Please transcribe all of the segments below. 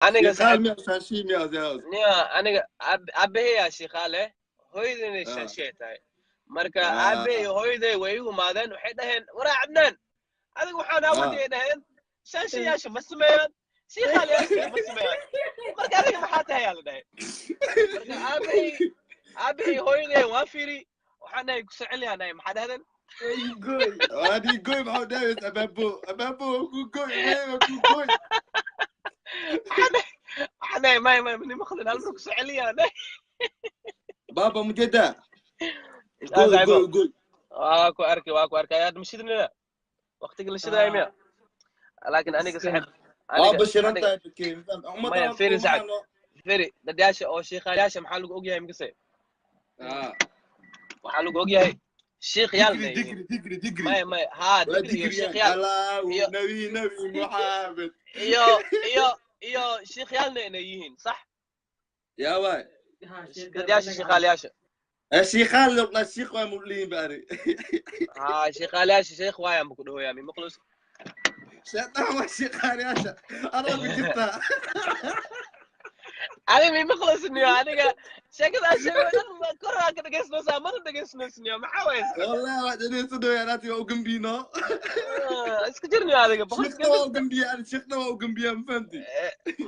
Aniga Shiikaal saaxib miya, shaanshi miya siyaas? Niya, aniga aabbahayaa shiikaale, hooyadayna shaanshiyay tahay. Marka aabbahay iyo hooyaday way igu imaadeen, waxay dhaheen, "Waraa Cabnaan, adiga waxaan aawadii," ay dhaheen, "shaanshiyaasha ma sameeyaan, shiikaalayaasha ma sameeyaan, marka adiga maxaa tahay?" aa la dhahay. Marka aabbahay hooyaday waan fiiri, waxaan dhahay, "Ku soceliyaan," dhahay, "maxaa dhahdeen?" Waadi goy, maxaa dhahays? Abaabo, abaabo ku goy, weeba ku goy. Waxaan dhahay, "May, may, mani maqlin, hal mar ku soceliyaan," dhahay. Baaba mujeda. Ah, goy. Saaxiibo. Goy, goy. Waa ku arkay, waa ku arkay. Hadda ma shidnina waqtiga la shidaaya miya? Laakiin aniga saaxiib waa aniga bashiran aniga tahay bakee. Maya, fiiri saaxiib, fiiri, dadaasha oo shiikhayaasha maxaa lagu ogyahay mikase? Waxaa lagu ogyahay shiikhyaal digri inay yihiin. Digri, digri, digri. Maya, maya, haa. Waa digri iyo digriyaan shiikhyaal alaahu iyo nabi, nabi Muxamed. Iyo shiikhyaalna inay yihiin, sax? Yaa waay. Dadaasha shiikhaalayaasha. Shiikaal la shiik waa muliin baari. Haa, shiikhaalayaasha sheekh waayaan bu ku dhahoyaa, mi maqlus? Shaytaan waa shiikaalayaasha, adaa ku jirtaa. Adiga mi maqlusniyo? Aniga sheekadaa sheego dhan kor aan ka dhegaysanaysaa, mana dhegaysanaysiyo, maxaa waye? Wallahi waa dhegeysan doonaa, anaati waa u gambiino. Iska jirniyo adiga boqol. Shiikhna waa u gambiya ani, shiikhna waa u gambiya, ma fahamti?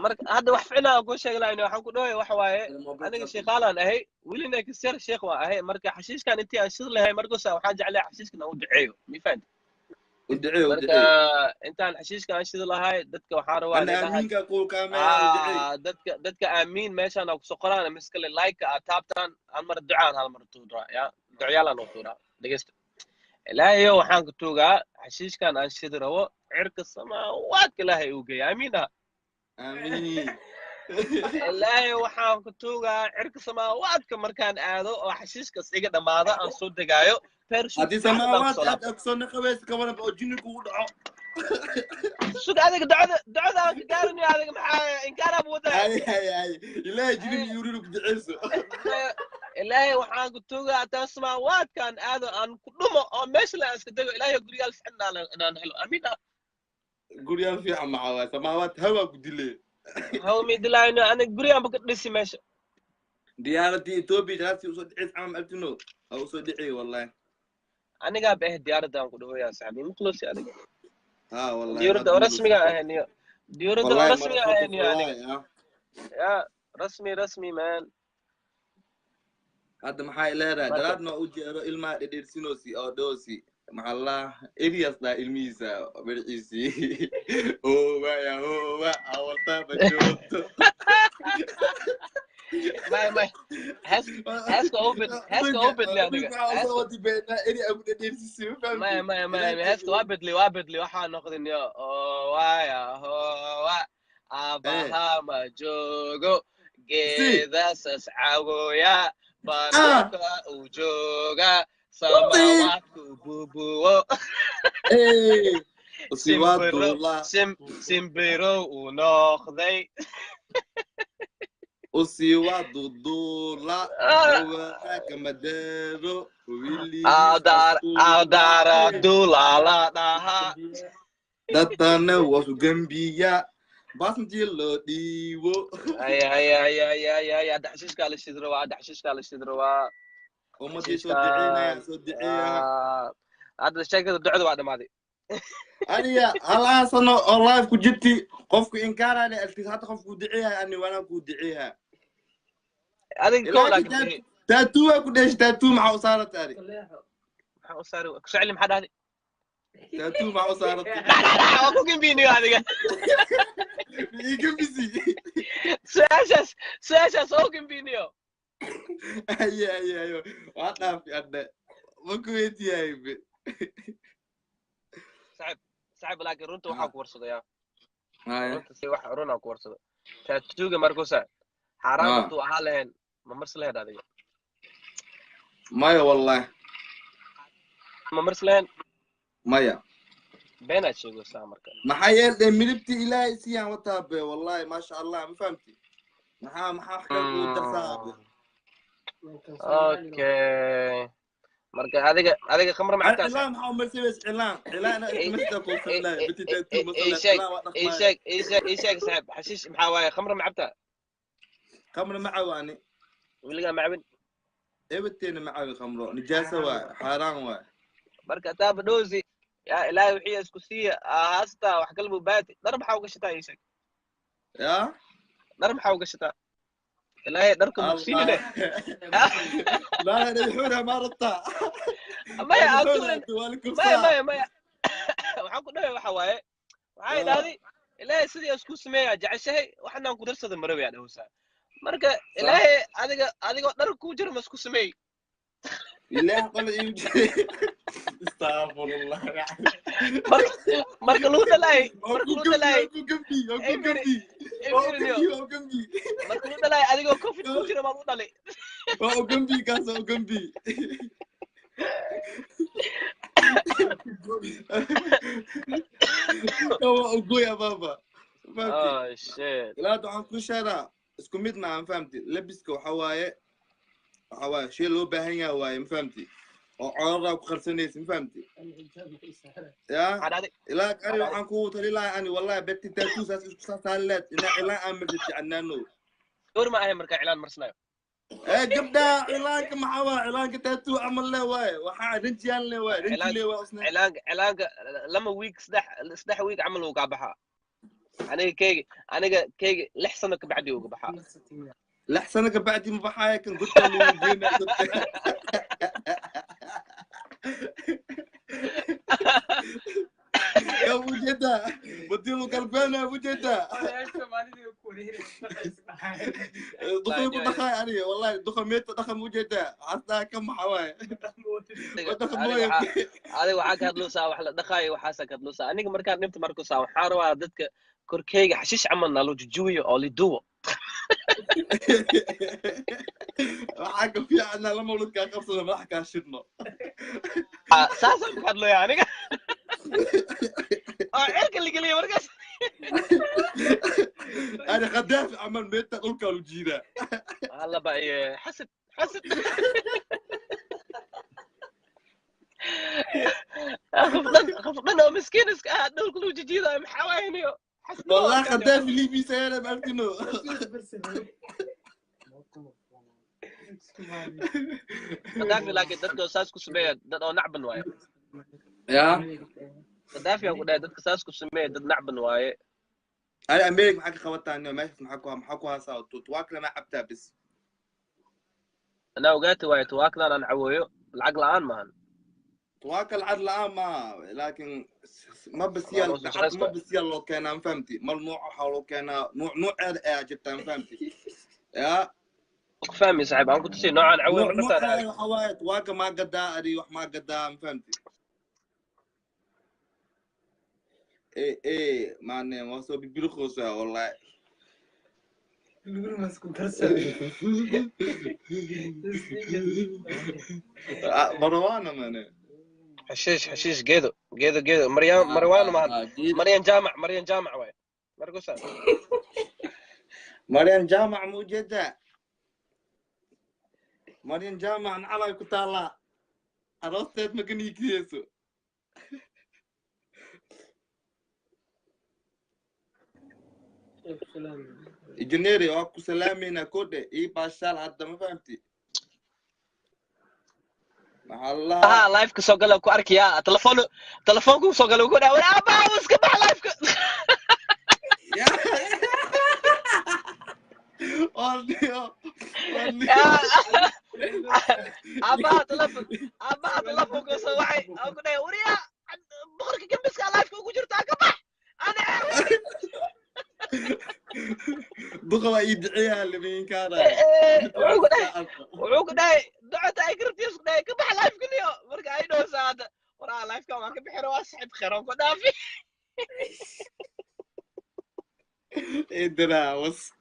Marka hadda wax ficnaa aan kuu sheegi lahayn, waxaan ku dhahoy waxa waaye, aniga shiikaalaan ahay, welina kasar sheekh waan ahay. Marka xashiishkan intii aan shid lahay markusa waxaan jeclay xashiishkan aan u duceeyo, mi fahanti? U ducee, u Marka ducee. intaan xashiishka aan shidi lahay, dadka waxaan rabaa ana inay dhahaan aamiinka kuu kaamaya, u ducee. Dadka aamiin meeshaan aa kusoo qoraan, miskale like aad taabtaan, hal mar ducaan hal mar tuuraa ya ducyaalaan oo tuuraa. Dhegeysta, Ilaahayo waxaan ku tuugaa xashiishkan aan shidi rabo cirka samaawaadka Ilaahay uu geeya, aamiin dhaha. Aamiin. Ilaahay waxaan ku tuugaa cirka samaawaadka markaan aado oo xashiishkas iga dhammaado, aan soo degaayo parachute haddii fiican baan samaawaad kusoo aad laabtay. Aad soo naqabaysa kabanaba oo jinni kugu dhaco. Sug adiga, ducada aan ka gaaranayo, adiga maxaa inkaaraab wadaa? Hay, hay, hay, Ilaahay jinni miyuurinu ku duceyso. Ilaahay waxaan ku tuugaa haddaan samaawaadkaan aado, aan ku dhumo oo meesha la aan iska dego, Ilaahay guryaal fiican inaan helo, amiin ah. Guryaal fiican maxaa waay? Samaawaad hawaa ku dile. Hawa dilaayno, aniga guryaanba ka dhisi meesha. Diyaaradii Ethiopia jalaasi usoo dhicis caam altino aa usoo dhici wallahi. Anigaa ba eh diyaaradda aan ku dhahoyaa, saxbi muqlosi adiga. Ha, wallahi. Diyaaradda oo rasmiga ahayn iyo diyaaradda oo wallahi rasmiga ahayn iyo aniga wallahi ah. Ya rasmi, rasmi man. Hadda maxay leedahay? Marka daraadna u jeero ilmaha dhedheersinoosi oo dhoosi maxaa la Elias dhaa ilmihiisa magaciisii owa ya owa awartaaba joogto. May, may, hees heeska u bed, heeska u bedli aniga heeska. Eri agu dhedheersisi, ma maya fahamti? Maya, maya, heeska waa bedli, waa bedli, waxaa noqdin yo oowaya hoowa aabaha ma joogo geedasas cagoya banaanka uu jooga samaawaadku bubuwo simbiro usiwaadula simbiro uu noqday. Usiwadudula wakamadero awdar awdara dulala dhaha. Dadana wasu gambiya baasmtii loo dhiibo. Ay ay ay ay ay ay, hadda xashiishkaa la shidi rabaa, hadda xashiishkaa la shidi rabaa. Ummadii soo duceynaya, xashiishkan soo duceeya. Hadda sheekada ducada waa dhamaaday. Aniga halaa sano oo live ku jirti, qofku inkaarane altis, hadda qofku duceeyahay, ani waana ku duceeyaa. Adiga kow ilaa laakiin bixi. Taatuu waa ku dheesh, taatuu maxaa u saarata ani? Maxaa u saari ku socli? Maxaa dhahday? Taatuu maxaa u saaratay? Waa ku gembiniyo adiga. Iga bisi. Su-aashaas oo gembiniyo. Aye, aye, ayo, waa dhaafi, adhe ma ku weydiyahay be. Saaxib, saaxib, laakiin runta waxaa ku warsadaya Haya. runta si wax run aan ku warsado, taatuuga markuusa xaaraan hadduu ahaa lahayn, ma marsi lahayd adiga? Maya wallahi. Ma marsi lahayn? Maya. Beenaad sheegaysaa marka. Maxaa yeelay midabtii Ilaahay siiyaan wataa be, wallahi maasha Allah, ma fahamti? Maxaa wax kale kugu darsaa be? Okay. Marka adiga khamro ma cabtaa? Cilaan maxaa umarsabays cilaan cilaan ismasta kuusanlaa biti tattoo masala cilaan waa dhaqmaaya. Ii sheeg ii sheeg ii sheeg saaxiib, xashiish maxaa waaye? Khamro ma cabtaa? Khamro ma cawaani. Weligaa ma cabin? Ebadteena ma cabi khamro, nijaasa waay, xaaraan waay. Marka taaba dhoosi yaa ilaahay wixii isku siiya haastaa wax kalbu baati. Dhar maxaa uga shitaa? Ii sheeg. Yaa dhar maxaa uga shitaa? Ilaahay dharka mugsiinine. لا يحورها ما ربطها. Maya aatuurin, maya maya maya, waxaan ku dhahay waxa waaye, waxaa idhahday ilaahay sidii isku sameeyaa jeceshahay waxnaan ku darsada marabi aa dhahowsaa. Marka ilaahay adiga adigoo dhar kuu jiro ma isku sameey? إله قال استغفر الله. Marka lagu dhalaay, marka lagu dhalaay, marka lagu dhalaay adigoo covid ku jiro baa lagu dhalay. Waa ugambi kaas, waa ugambi, waa ugoya baba. Oh shit. Ilaa waxaan ku sheegaa isku mid maaha, ma fahamti? Labiska waxa waaye, waxa waaye shay loo baahan yahay waaye, ma fahamti? Oo cororaa ku qarsanaysa, ma fahamti? Ya ilaa ani waxaan kugu tali lahaa ani wallahi beti tattoo saas isku saasaaleed inaa cilaan aan marsati canaano. Gabar ma ahay markaa cilaan marsanayo. Ee gabdha cilaanka maxaa waa? Cilaanka tattoo camal le waaye, waxaa rinjiyaan le waaye, rinji le waa usna. Cilaanka 2 week, 3 week camal uu kaa baxaa. Aniga keyga 6 sano ka bacdi uga baxaa. 6 sano ka bacdi ma baxaaya kan godka lagu geynaa godka. يا ابو جدة بديله قلبنا يا ابو جدة دخل دخل يعني والله دخل ميت دخل ابو جدة حتى كم حواي دخل مويه. Adiga waxaa ka hadloosaa wax la dhaqaayo, waxaasaa ka hadloosaa. Aniga markaan dhibta markusaa waxaa rabaa dadka korkeyga xashiish camal nalo jujuwiyo oo liduwo. Waxaa ka fiican lama mawlidkaa qabsado madax kaa shidno. Saasaan ka hadlooya aniga oo cirka la geliyo markaas. Ani khadaafi camal meeta dhulkaa lu jiidaa. Alla ba iyo xasad xasad qof dhan, qof dhan oo miskiin iska ah dhulka lagu jijiidayo maxaa waayniyo. والله خدافي ليبي سيارة بعرفنو. Khadaafi laakiin dadka saas ku sameeya dad oo nacban waaye. يا Khadaafi aan ku dhahay dadka saas ku sameeya dad nacban waaye. أنا أمريكا معك خوتها إنه ماشي معك معك هاسا تواكل ما عبتها بس. Anaa ogaati waaye tuwaaklan aan cawooyo lacag la'aan maahan. تواكل عدل ما لكن ما بس يا ما بس يا لو كان فهمتي ما النوع حاولوا كان نوع نوع جبتها فهمتي يا ku fahmi saaxiib, aan ku tusi noocaan cawooyo. نوع markaad نوع arag حوايت تواكل ما قدا أري وح ما قدا فهمتي إيه إيه ما نعم وصل بيبرخوسة والله. مروانة ماني. Xashiish xashiish geedo geedo geedo maryaan marwaan maahan, maryan jaamac, maryan jaamac waaye markusa. مريم جامع موجودة مريم جامع نعلى كتالا عرفت ما كان يكيسو إنجنيري أكو سلامي نكودة إيه باشال هذا ما فهمتي مع الله. Ha live-ka soo gala ku arkayaa telefoon telefoonku soo gala ku dhaha war aabaa iska bax live-ka. يا والله والله. Aabaha telefon, aabaha telefoonka soo wacay oo ku dhahay wariya boqorka gembiska live-ka ugu jirtaa ka bax ana. دخل يدعيها اللي مين كان. Wuxuu ku dhahay, wuxuu ku dhahay docota ay karabtiis ku dhahay ka bax live-ka niyo. Marka ay dhowsaa hadda waraa live-ka waan ka bixira waa saxib kheer oo ku dhaafi. إدرا وس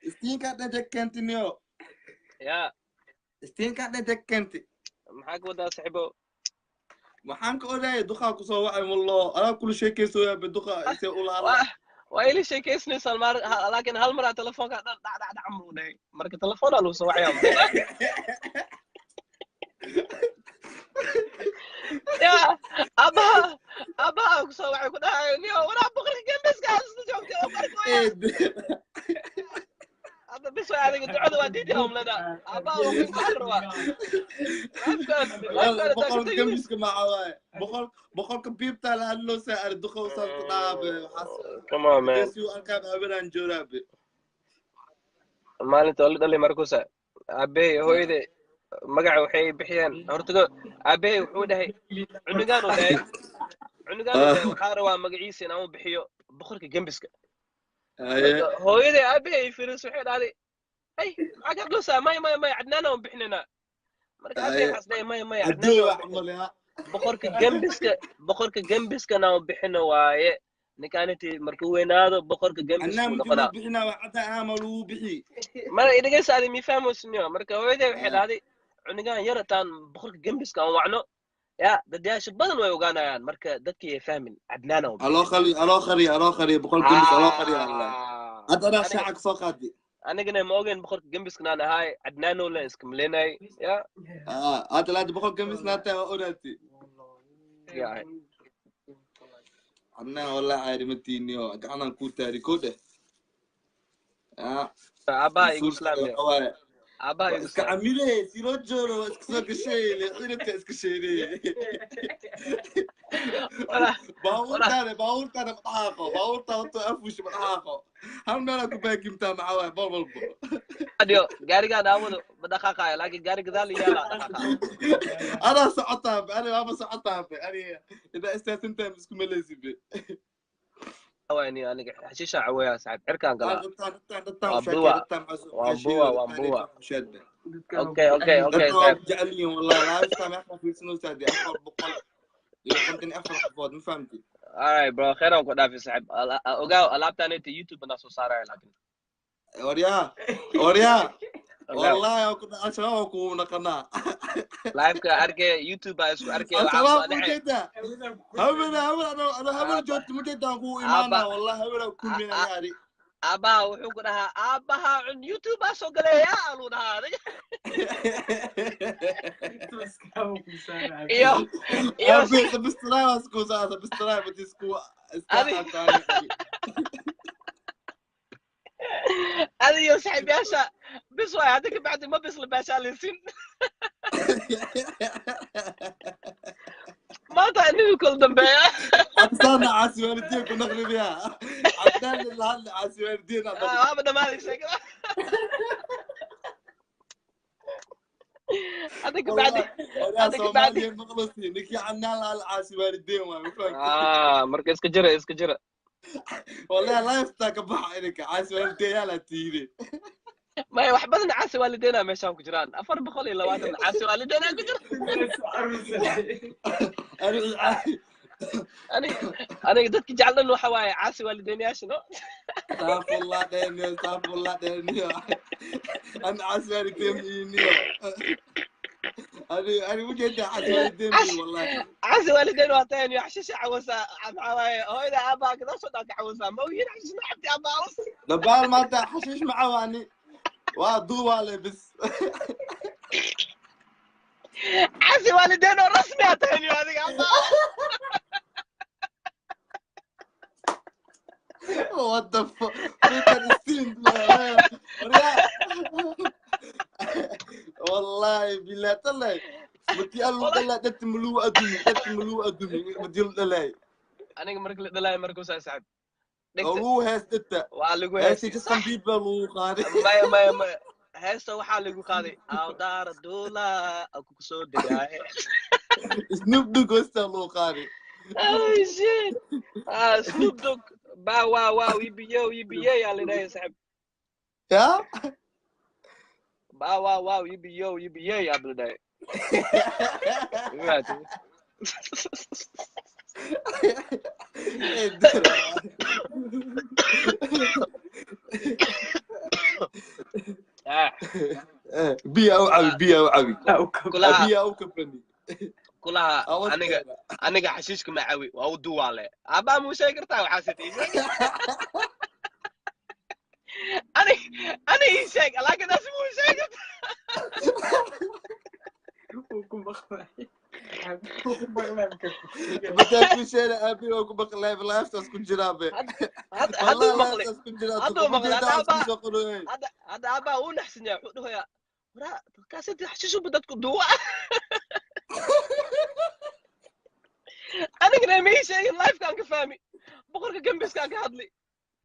استين كانت تكنتي نيو. Ya استين كانت تكنتي. Maxaa ka wadaa saxiibo? Maxaan ka ogaayay duqaa kusoo wacay wallo anaa kula sheekaysoyaa be duqa isee ula hadla. Waa ila sheekaysanaysaan maar, laakiin hal mar aa telefoonka dhan dhac dhac dhac muu dhahay. Marka telefoonaa lagu soo wacayaa. Ya aabbaha, aabbaha ku soo wacay, ku dhahay, niyo waraa boqorka gembiska isla joogtay oo barkooya. Hadda bis way, adiga ducada waa diidi omlada. Aabbaha waa ku rabaa. Boqolka gembiska maca waaye, boqol boqolka biibtaa la hadloo saa ari duqow saas ku dhaabe. Come on, man. Geesiu arkaan haweenaan jooraabe. Maalinta oo la dhalay markuusa aabbahay hooyaday magaca waxay bixiyeen hortago. Aabbahay wuxuu dhahay, cunugaan uu dhahay, cunugaan uu dhahay, waxaa rabaa magaciisa inaan u bixiyo boqorka gembiska. Hooyaday aabbahay ay fiiris, waxay dhahday, ay maxaa ka hadloosaa? Maya maya maya, Cadnaana aan bixinaynaa. Marka aabbahay waxaas dhahay, maya maya, Cadnaan boqorka gembiska, boqorka gembiskana aan bixino waaye. Ninkaaniti markuu weynaado boqorka gembiska uu noqonaa. Mara idhegeysa, adi mi fahmoysniyo. Marka hooyaday waxay dhahday, cunugaan yarataan boqorka gembiska aan wacno, ya dadyaasha badan way ogaanayaan, marka dadkii ay fahmin Cadnaana. Aloo qali, aloo qari, aloo qari, boqol gembis aloo qari. Allah, hadda anaa shaaca kasoo qaadi. Anigana ma ogeyn boqorka gembiskana ahaay, Cadnaano len iska maleenay ya. Hadda laada boqol gembis naata waa ogaati. Cadnaan wallahi caadi ma tiiniyo, gacanaan kuu taari ko dheh. Aabbaha igu islaamiyo, aabbaha igu iska camile siloo joogo waa iska soo gashay leexinata iska sheedey. Baabuurtaana, baabuurtaana ma dhaqaaqo, baabuurtaa wato afush ma dhaqaaqo, hal meelaa ku baakimtaa maxaa waaye bal walbo. Adiyo gaarigaan aawado ma dhaqaaqaayo, laakiin gaari gadaal yaala dhaqaaqaayo. Anaa socotaa, ani waaba socotaa, ani idaa istaasantaa isku malaysi be. Wayni aniga xashiishaan caweeyaa saaxiib, cirkaan galaa. Waa buwa, waa buwa, waa buwa. Okay okay okay. Saaxiib jecel yihiin wallahi laabistaa meesha fiirsanaysaa dee 454 qofood, ma fahamti? Alright bro, khayran ku dhaafi saaxiib. Ogaaw alaabtaan inta YouTube bana soo saaraya laakiin. Waryaa, waryaa, wallahi Al-Shabaab waa kugu naqanaa. Live-ka arkay, YouTube baa isku arkay. Al-Shabaab mujeeda hawena hawena ano hawena joogto mujeedaan kugu imaanaa wallahi, hawena kulmina yaari. Aabbaha wuxuu ku dhahaa, aabbaha cun YouTube baa soo galaya aluu dhahaa adiga iyo iyo subscribe isku adiyo saaxiibayaasha bis waay. Hadda ka bacdi ma bisla baashaalaysin maanta inigu kala dambeeya. Cabsaana caasi waalidiin ku naqli biha cabsaan lahadli caasi waalidiin. Waaba dhamaaday sheekada hadda ka bacdi, hadda ka bacdi. Maqlusi ninkii cadnaan lahadli caasi waalidiin waay. Marka iska jira, iska jira. Wallahi lifestyle ka baxa idinka caasi waalidiin yaa la tiide. Maya, wax badan caasi waalideena meeshaan ku jiraan, 420 caasi waalideena ku jira. Aniga dadka jecel dhan waxa waaye caasi waalideynayaasha no. Astaghfirullah dheniyo, astaghfirullah dheniyo, ana caasi waalideyn miiniyo. ani ani ujeeda caasi waalideyn miin wallahi. Caasi waalideyn waa tahay niyo xashiisha cawasa maxaa waaye hooyada aabbaha gadaasoo dhan ka cawasa ma ogin xashiish ma cabti aabbaha cawas. Dabaal maanta xashiish ma cawaani, waa duubaale bis. Caasi waalideyn oo rasmi aa tahay niyo adiga aabbaha. What the fuck? Peter Stein. Wallahi billah talay. Mati allu dhalay dadka maluu adumi, dadka maluu adumi mati allu dhalay. Aniga marka la dhalay markuu saa saaxib. Lagu hees dadka. Waa lagu hees. Hees Justin Bieber lagu qaaday. Maya maya maya. Heesta waxaa lagu qaaday awdaar duula ku soo degaay. Snoop Dogg heesta lagu qaaday. Oh shit. Ah, Snoop Dogg ba wa wa yibiyo yibiye yaa la dhahay saaxib. Ya? Ba wa wa yibiyo yibiye yaa la dhahay. Biya u cabi, biya u cabi, biya u kafani. Kulaha aniga aniga xashiishka macawi waa u duwaale. Aabbaa muu sheegi kartaa waxaa sita ii sheeg. Ani ani ii sheeg, laakiin asi muu sheegi kartaa. Wuu ku maqlay. Wuu ku maqlay marka. Bataa ku sheena aabi waa ku maqlay, lifetaas ku jiraa be. Hadduu maqlay, lifetaas ku jiraa. Hadduu maqlay, hadda hadda soo qorooyay. Hadda aabbaa wuu naxsan yahay, wuxuu dhahayaa waraa dadkaas inta xashiishuba dadku duwa, anigana ma ii sheegin. Lifekaan ka fahmi, boqorka gambiskaan ka hadli.